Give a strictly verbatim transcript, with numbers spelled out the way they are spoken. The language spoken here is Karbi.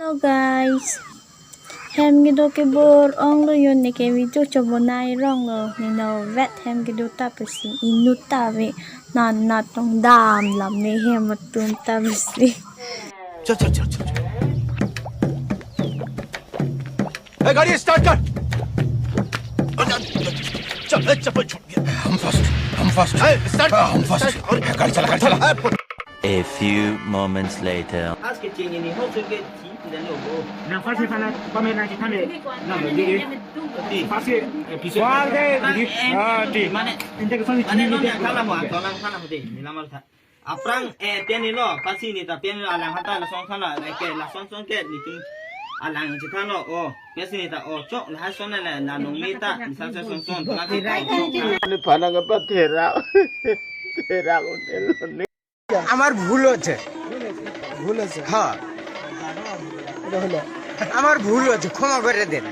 Hello guys, hem kedo kebor onglo, yo neke video chobonai ronglo, nino vet hem kedo ta pusi inut ta ave, nana tong dam lam ne hem atum ta pusi. चल चल चल चल चल। ए, गाड़ी स्टार्ट कर। चल, चल, चल, चल, चल। हम फर्स्ट, हम फर्स्ट। ए, स्टार्ट, हाँ, हम फर्स्ट। स्टार्ट और गाड़ी चला, गाड़ी चला। ए, A few moments later. आज के चेंज नहीं हो चुके थी, इधर लोगो। Nang first ni sana, pame nang kita me. Nang di. Di. First ni, eh, bisa. Wah, deh, di. Ah, di. Mana? Ente ke sana mana sini no dia. Nang kalah mo, atau nang kalah mo deh. Ni lamar tha. Aphrang, eh, pian ni lo, pasi ni ta pian ni lo, alang hata la song sana, eh, ke la song song ke ni tung alang chethan lo, oh, pian si ni ta, oh, chok, la son na la, la nong me ta, misal sa song song, tengah ke. Ni panang apa tera? Tera hotel ni. আমার ভুল হয়েছে। ভুল হয়েছে। হ্যাঁ। এটা হলো। আমার ভুল হয়েছে, ক্ষমা করে দেন।